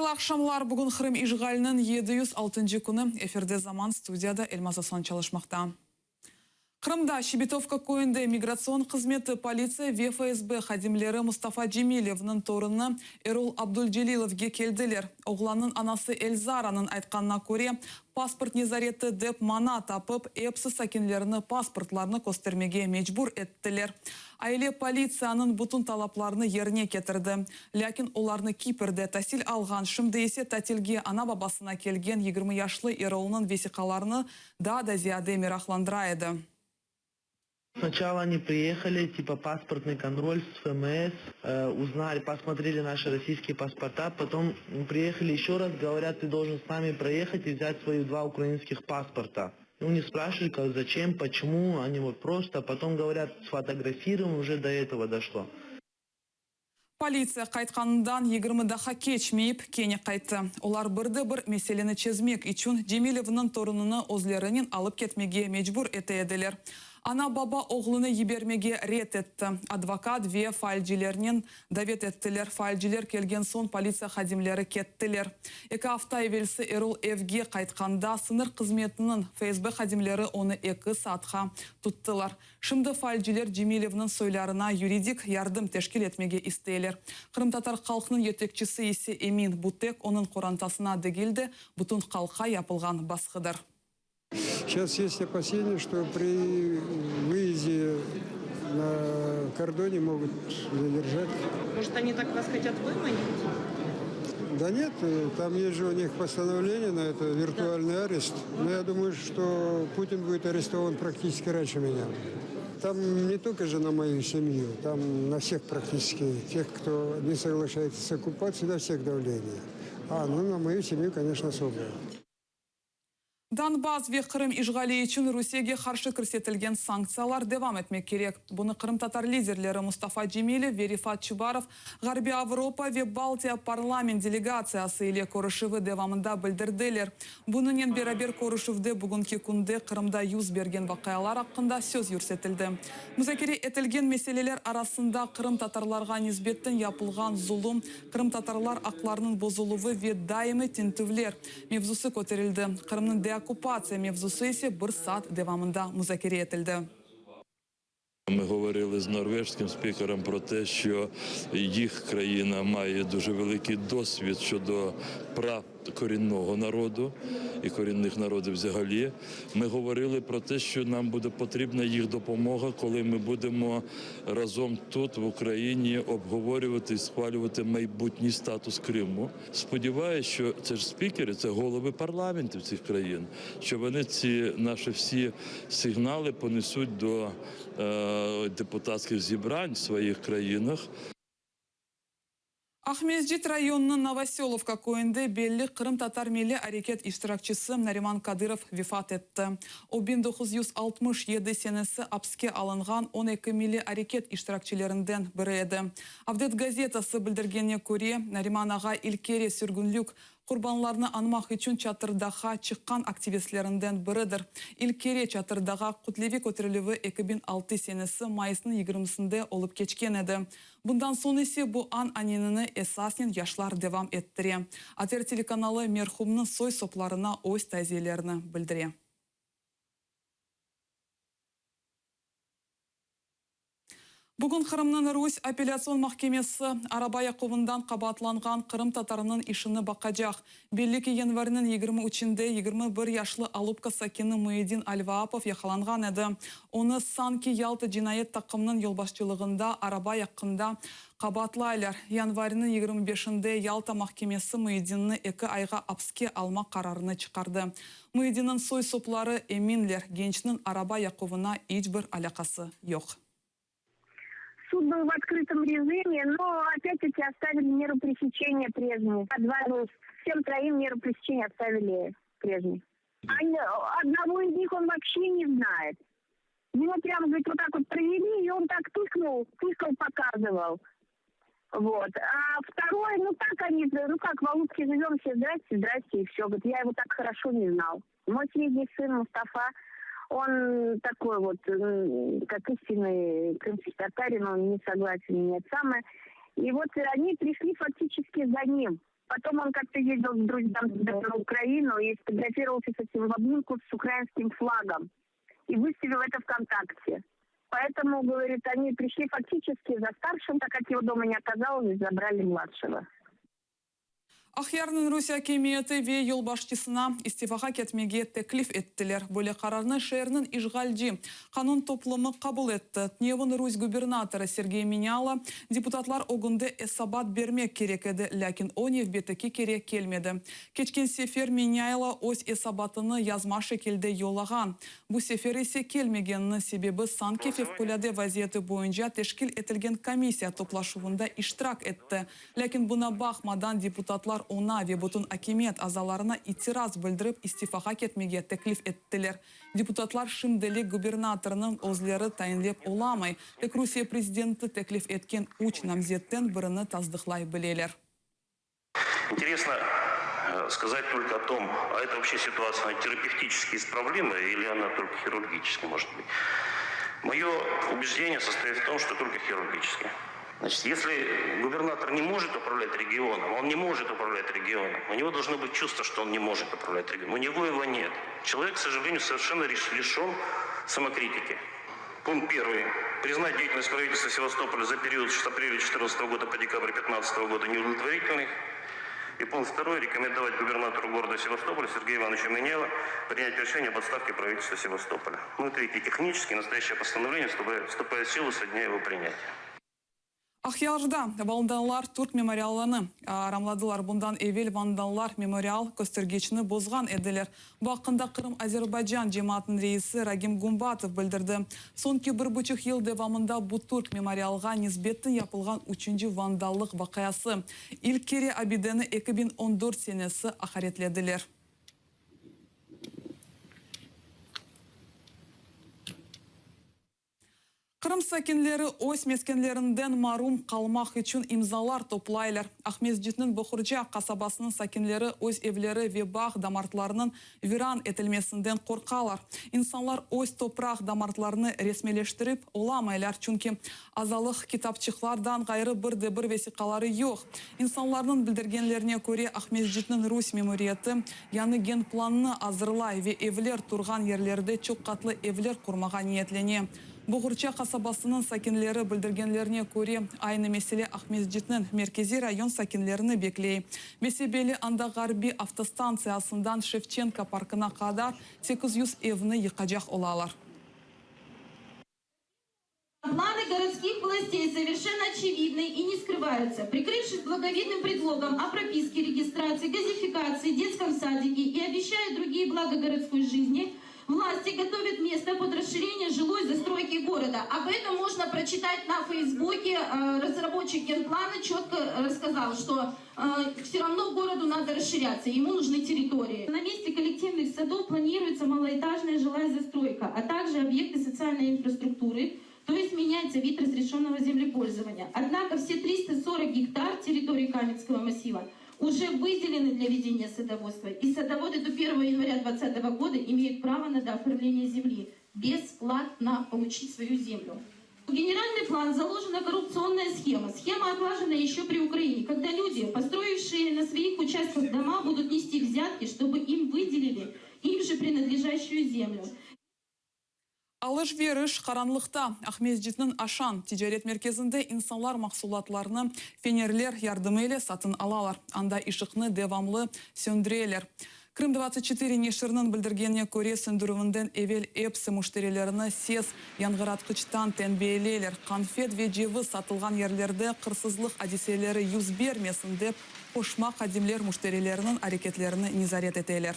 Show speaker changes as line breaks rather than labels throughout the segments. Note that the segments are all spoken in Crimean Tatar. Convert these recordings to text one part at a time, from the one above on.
Hayırlı aqşamlar! Bugün Qırım işğaliniñ 706-ncı künü. Efirde Zaman, studiyada Elmaz Aslan çalışmaqta. Qırımda Şebetovka köyünde migratsion hızmeti, politsiya ve FSB hadimleri Mustafa Cemilevniñ torunı Erol Abdulcelilovge keldiler. Oğlannıñ anası Elzaranıñ aytqanına köre, pasport nezareti dep mana tapıp, episi sakinlerini pasportlarını köstermege mecbur ettiler. Aile politsiyanıñ bütün talaplarını yerine ketirdi. Lâkin olarnı Kiprde tasil alğan, şimdi ise tatilge ana-babasına kelgen 20 yaşlı Erolnıñ vesiqalarını daa da ziyade meraqlandıra edi.
Сначала они приехали, типа паспортный контроль с ФМС, узнали, посмотрели наши российские паспорта, потом приехали еще раз, говорят, ты должен с нами проехать и взять свои два украинских паспорта. Ну, не спрашивали, как, зачем, почему, они вот просто, потом говорят, сфотографируем, уже до этого дошло.
Politsiya qaytqanından 20 daqqa keçmeyip, kene qayttı. Olar bir de bir meseleni çezmek içün Cemilevniñ torunını özlerinen alıp ketmege mecbur ete ediler. Ana-baba oğlunı yibermege red etti. Advokat ve faalcilernen davet ettiler. Faalciler kelgen soñ politsiya hadimleri kettiler. Eki afta evelsi Erol evge qaytqanda sıñır hızmetiniñ FSB hadimleri onı eki saatqa tuttılar. Şimdi faalciler Cemilevniñ soylarına yuridik yardım teşkil etmege isteyler. Qırımtatar halqnıñ yetekçisi ise emin, bu tek onıñ qorantasına degil de, bütün halqqa yapılğan basqıdır.
Сейчас есть опасения, что при выезде на кордоне могут задержать.
Может, они так вас хотят выманить?
Да нет, там есть же у них постановление на это, виртуальный арест. Но я думаю, что Путин будет арестован практически раньше меня. Там не только же на мою семью, там на всех практически, тех, кто не соглашается с оккупацией, на всех давление. А, ну на мою семью, конечно, особое.
Donbass ve Qırım işğali içün Rusiyege qarşı kirsetilgen sanktsiyalar devam etmek kerek. Bunı qırımtatar liderleri Mustafa Cemilev ve Refat Çubarov Ğarbiy Avropa ve Baltiya parlament delegatsiyası ile körüşüvi devamında bildirdiler. Bunınen beraber körüşüvde bugünki künde Qırımda yüz bergen vaqialar aqqında söz yürsetildi. Muzakere etilgen meseleler arasında qırımtatarlarğa nisbetten yapılğan zulum, qırımtatarlar aqlarınıñ bozuluvı ve daimiy tintüvler mevzusı köterildi. Qırımnıñ deokkupatsiya mevzusı ise bir saat devamında muzakere etildi.
Ми говорили з норвежським спікером про те, що їх країна має дуже великий досвід щодо прав корінного народу і корінних народів взагалі. Ми говорили про те, що нам буде потрібна їх допомога, коли ми будемо разом тут, в Україні, обговорювати і схвалювати майбутній статус Криму. Сподіваюся, що це ж спікери, це голови парламентів цих країн, що вони ці наші всі сигнали понесуть до депутатських зібрань в своїх країнах.
Aqmescit rayonınıñ Novosölovka köyünde belli qırımtatar milliy areket iştirakçisi Nariman Kadırov vefat etti. O, 1967 senesi apske alınğan 12 milliy areket iştirakçilerinden biri edi. Avdet gazetası bildirgenine köre, Nariman ağa ilk kere sürgünlik Qurbanlarnı añmaq içün Çatırdağğa çıqqan aktivistlerinden biridir. İlk kere Çatırdağğa kütleviy köterilüvi 2006 senesi mayısnıñ yigirmisinde olıp keçken edi. Bundan soñ ise bu an-anenini esasnen yaşlar devam ettire. ATR telekanalı merhumnıñ soy-soplarına öz taziyelerini bildire. Bugün Qırımnıñ Rus apellâtsion mahkemesi araba yaquvından qabaatlanğan qırımtatarınıñ işini baqacaq. Belli ki, yanvarniñ 23-inde 21 yaşlı Alupka sakini Muyedin Alvaapov yaqalanğan edi. Onı sanki Yalta cinayet taqımınıñ yolbaşçılığında araba yaqqında qabaatlaylar. Yanvarniñ 25-inde Yalta mahkemesi Muyedinni eki ayğa apske almaq qararını çıqardı. Muyedinniñ soy-sopları eminler, gençniñ araba yaquvına iç bir alâqası yoq.
Sud был в открытом режиме, но опять-таки оставили меру пресечения прежнюю. Два, всем троим меру пресечения оставили прежнюю. Они, одного из них он вообще не знает. Его прямо, говорит, вот так вот провели, и он так тыкнул, тыкал, показывал. Вот. А второй, ну так они, ну как, в Алупке живем, все здрасте, здрасте, и все. Говорит, я его так хорошо не знал. Мой средний сын Мустафа, он такой вот, как истинный крымский татарин, он не согласен, нет, самое. И вот они пришли фактически за ним. Потом он как-то ездил к друзьям на Украину и сфотографировался с этим в обнимку с украинским флагом. И выставил это ВКонтакте. Поэтому, говорит, они пришли фактически за старшим, так как его дома не оказалось, забрали младшего.
Aqyarnıñ Rusiye akimiyeti ve yolbaşçısına istifağa ketmege teklif ettiler. Böyle qararnı şeerniñ işğalci qanun toplumı qabul etti. Tünevin rus gubernatorı Sergey Menâlo deputatlar ögünde esabat bermek kerek edi, lâkin o nevbetteki kere kelmedi. Keçken sefer Menâylo öz esabatını yazma şekilde yollağan. Bu sefer ise kelmegeniniñ sebebi sanki fevqulâde vaziyeti boyunca teşkil etilgen komissiya toplaşuvında iştirak etti. Lâkin buna baqmadan deputatlar oña ve bütün akimiyet azalarına itiraz bildirip istifağa ketmege teklif ettiler. Deputatlar şimdilik gubernatornı özleri tayinlep olamay, tek Rusiye prezidenti teklif etken üç namzetten birini tasdıqlay bileler.
Interesno сказать только о том, а это вообще ситуация, она терапевтически исправлима или она только хирургически может быть. Мое убеждение состоит в том, что только хирургически. Значит, если губернатор не может управлять регионом, он не может управлять регионом, у него должно быть чувство, что он не может управлять регионом. У него его нет. Человек, к сожалению, совершенно лишен самокритики. Пункт первый. Признать деятельность правительства Севастополя за период с апреля 2014 года по декабрь 2015 года неудовлетворительной. И пункт второй. Рекомендовать губернатору города Севастополя Сергею Ивановичу Меняйло принять решение об отставке правительства Севастополя. Ну и третий. Технически настоящее постановление вступает в силу со дня его принятия.
Aqyarda vandallar türk memorialını aramladılar. Bundan evel vandallar memorial köstergiçini bozğan ediler. Bu aqqında Qırım Azerbaycan cemaatınıñ reisi Ragim Gumbatov bildirdi. Soñki bir buçuq yıl devamında bu türk memorialğa nisbetten yapılğan üçünci vandallıq vaqiası. İlk kere abideni 2014 senesi aqaretlediler. Qırım sakinleri öz meskenlerinden marum qalmaq içün imzalar toplaylar. Aqmescitniñ Bohurca qasabasınıñ sakinleri öz evleri ve bağ damartlarınıñ viran etilmesinden qorqalar. İnsanlar öz topraq damartlarını resmiyleştirip olamaylar, çünki azalıq kitapçıqlardan ğayrı bir de bir vesiqaları yoq. İnsanlarnıñ bildirgenlerine köre, Aqmescitniñ rus memuriyeti yañı genplannı azırlay ve evler turğan yerlerde çoq qatlı evler qurmağa niyetlene. Boğurça qasabasınıñ sakinleri bildirgenlerine köre, aynı mesele Aqmescitniñ merkeziy rayon sakinlerini bekley. Bese-belli, anda Ğarbiy avtostantsiyasından Şevçenko parkına qadar 800 evni yıqacaq olalar.
Планы городских властей совершенно очевидны и не скрываются. Прикрывшись благовидным предлогом о прописке, регистрации, газификации, детском садике и обещая другие блага городской жизни, власти готовят место под расширение жилой застройки города. Об этом можно прочитать на Фейсбуке. Э, разработчик генплана четко рассказал, что э, все равно городу надо расширяться, ему нужны территории. На месте коллективных садов планируется малоэтажная жилая застройка, а также объекты социальной инфраструктуры, то есть меняется вид разрешенного землепользования. Однако все 340 гектар территории Каменского массива уже выделены для ведения садоводства, и садоводы до 1 января 2020 года имеют право на дооформление земли, бесплатно получить свою землю. В генеральный план заложена коррупционная схема. Схема отлажена еще при Украине, когда люди, построившие на своих участках дома, будут нести взятки, чтобы им выделили им же принадлежащую землю.
Alış-veriş qaranlıqta Aqmescitniñ Aşan ticaret merkezinde insanlar mahsulatlarnı fenerler yardımı ile satın alalar. Anda ışıqnı devamlı söndüreler. Krım 24 neşiriniñ bildirgenine köre söndürüvinden evel episi müşterilerini ses yañğıratqıçtan tenbiyeleyler. Qanfet ve ceviz satılğan yerlerde qırsızlıq adiseleri yüz bermesin dep qoşma hadimler müşterilerniñ areketlerini nezaret eteler.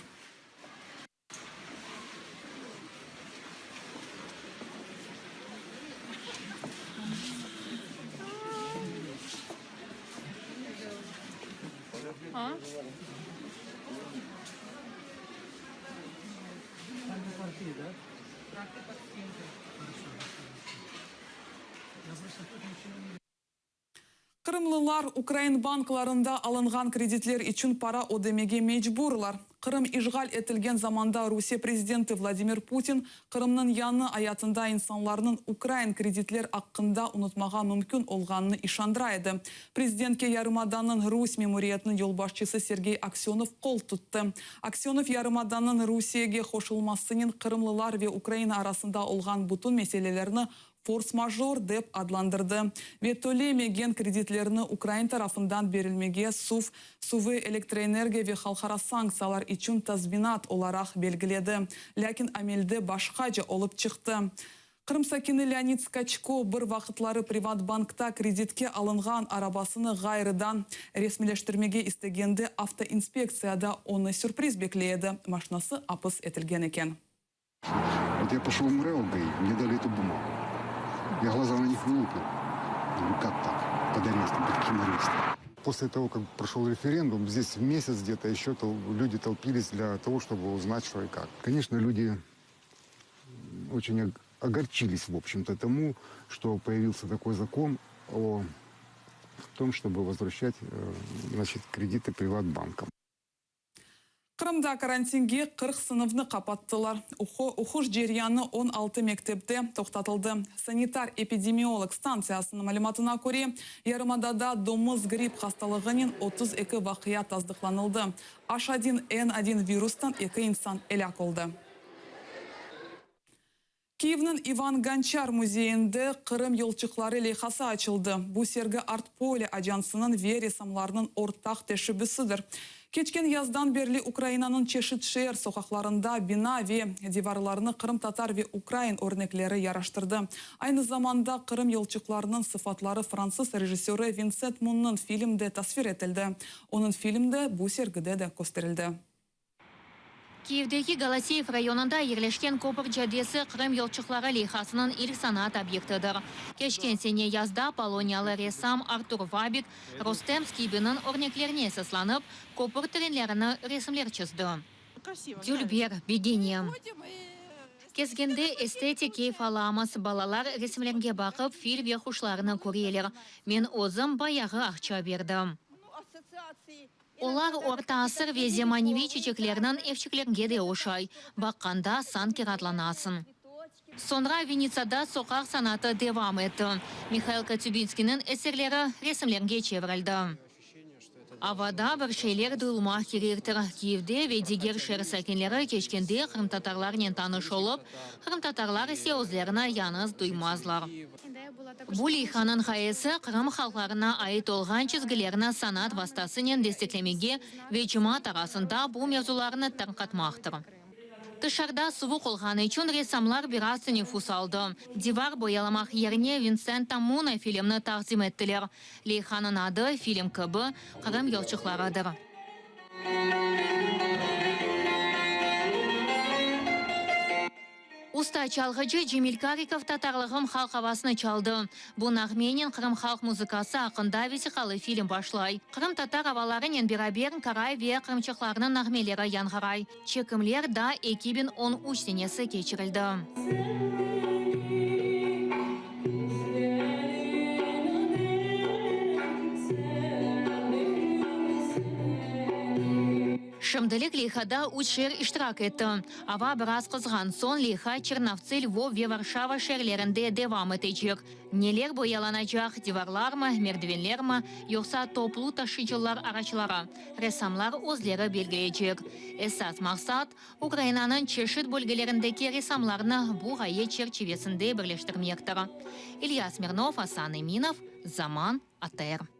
Qırımlılar ukrain banklarında alınğan kreditler içün para ödemege mecburlar. Qırım işğal etilgen zamanda Rusiye prezidenti Vladimir Putin Qırımnıñ yañı ayatında insanlarnıñ ukrain kreditler aqqında unutmağa mümkün olğanını işandıra edi. Prezidentke yarımadanıñ rus memuriyetiniñ yolbaşçısı Sergey Aksönov qol tuttı. Aksönov yarımadanıñ Rusiyege qoşulmasınen qırımlılar ve Ukraina arasında olğan bütün meselelerni fors-major dep adlandırdı ve tölemegen kreditlerni ukrain tarafından berilmege suv, suvı, elektroenergiya ve halqara sanktsiyalar içün tazminat olaraq belgiledi. Lâkin amelde başqaca olıp çıqtı. Qırım sakini Leonid Skachko bir vaqıtları Privatbankta kreditke alınğan arabasını ğayrıdan resmileştirmege istegende avtoinspektsiyada onı sürpriz bekley edi, maşinası apis etilgen eken.
Vot ya poşel v МРЭО ГАИ, mne dali etu bumagu. Ya glaza na nih vılupil. Govorю, kak tak? Pod arestом, pod kakim arestом? После того, как прошел референдум, здесь месяц где-то еще люди толпились для того, чтобы узнать, что и как. Конечно, люди очень огорчились, в общем-то, тому, что появился такой закон о том, чтобы возвращать э, значит, кредиты приватбанкам.
Qırımda karantinge 40 sınıfnı qapattılar. Oquş ceryanı 16 mektepte toqtatıldı. Sanitar-epidemiolog stantsiyasınıñ malümatına köre, yarımadada domuz gripp hastalığınen 32 vaqia tasdıqlanıldı. H1N1 virustan eki insan elâk oldı. Kyivniñ İvan Gonçar müzeyinde Qırım yolçıqları leyhası açıldı. Bu sergi Art-Pole ajansınıñ ve ressamlarnıñ ortaq teşebbüsidir. Keçken yazdan berli Ukrainanıñ çeşit şeer soqaqlarında bina ve divarlarnı qırımtatar ve ukrain örnekleri yaraştırdı. Aynı zamanda Qırım yolçıqlarınıñ sıfatları fransız rejissörı Vinsent Munnıñ filmde tasvir etildi. Onıñ filmi de bu sergide de kösterildi.
Kyivdeki Goloseyev rayonında yerleşken Köpür caddesi Qırım yolçıqları leyhasınıñ ilk sanat obyektidir. Keçken sene yazda poloniyalı ressam Artur Vabik Rustem Skibinniñ örneklerine esaslanıp, köpür trenlerini resimler çizdi. Dülber, begenem. Kezgende estetik keyf alamız, balalar resimlerge baqıp, fil ve quşlarnı köreler. Men özüm bayağı aqça berdim. Olar orta asır ve zemaneviy çiçeklerniñ evçiklerge de oşay, baqqanda sanki raatlanasıñ. Soñra Vinnitsada soqaq sanatı devam etti. Mihail Kotsübinskiyniñ eserleri resimlerge çevirildi. Avada bir şeyler duyulmaq kerektir. Kiyevde ve diger şeer sakinleri keçkende qırımtatarlarnen tanış olıp, qırımtatarlar ise özlerini yañğız duymazlar. Bu leyhanıñ ğayesi, Qırım halqlarına ait olğan çizgilerni sanat vastasınen desteklemege ve cemaat arasında bu mevzularnı tarqatmaqtır. Tışarıda suvuq olğanı içün ressamlar biraz teneffüs aldı. Divar boyalamaq yerine Vinsenta Muna filmni taqdim ettiler. Leyhanıñ adı, film kibi, Qırım yolçıqlarıdır. Usta çalğıcı Cemil Karikov Tatarlığım halq avasını çaldı. Bu nağmenen Qırım halq muzıkası aqqında vesiqalı film başlay. Qırımtatar avalarınen beraber qaray ve qırımçaqlarnıñ nağmeleri yañğıray. Çekimler daa 2013 senesi keçirildi. Şimdilik leyhada üç şeer iştirak etti. Ava biraz qızğan soñ leyha Çernovtsı, Lvov ve Varşava şeerlerinde devam etecek. Neler boyalanacaq, divarlarmı, merdivenlermi, yoqsa toplu taşıyıcılar araçları, ressamlar özleri belgileycek. Esas maqsat, Ukrainanıñ çeşit bölgelerindeki ressamlarnı bu ğaye çerçivesinde birleştirmektir. İlya Smirnov, Asan Eminov, Zaman, ATR.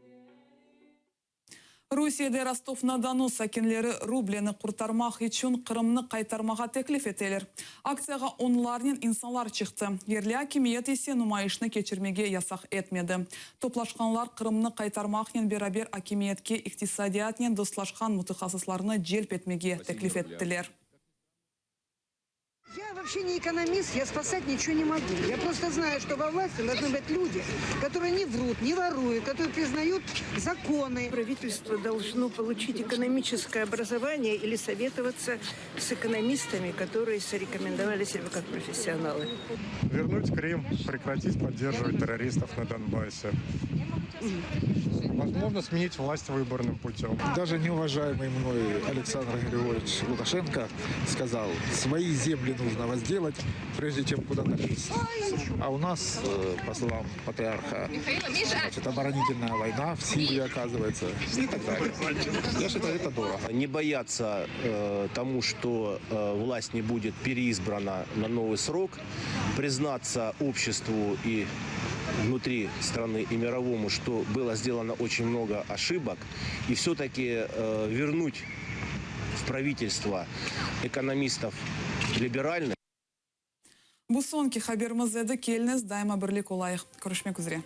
Rusiyede Rostov-na-Donu sakinleri rubleni qurtarmaq içün Qırımnı qaytarmağa teklif eteler. Aktsiyağa onlarnen insanlar çıqtı. Yerli akimiyet ise numayışnı keçirmege yasaq etmedi. Toplaşqanlar Qırımnı qaytarmaqnen beraber akimiyetke iqtisadiyatnen dostlaşqan mütehassıslarnı celp etmege teklif ettiler.
Я вообще не экономист, я спасать ничего не могу. Я просто знаю, что во власти должны быть люди, которые не врут, не воруют, которые признают законы.
Правительство должно получить экономическое образование или советоваться с экономистами, которые зарекомендовали себя как профессионалы.
Вернуть Крым, прекратить поддерживать террористов на Донбассе. Возможно, сменить власть выборным путем.
Даже неуважаемый мной Александр Григорьевич Лукашенко сказал, свои земли нужно возделать, прежде чем куда-то лезть. А у нас, по словам патриарха, значит, оборонительная война в Сирии оказывается и так далее. Я считаю, это дорого.
Не бояться тому, что власть не будет переизбрана на новый срок, признаться обществу и внутри страны и мировому, что было сделано очень много ошибок, и все-таки вернуть в правительство экономистов либеральных.
Bu soñki haberimiz edi. Keliñiz, daima birlik olayıq. Körüşmek üzre.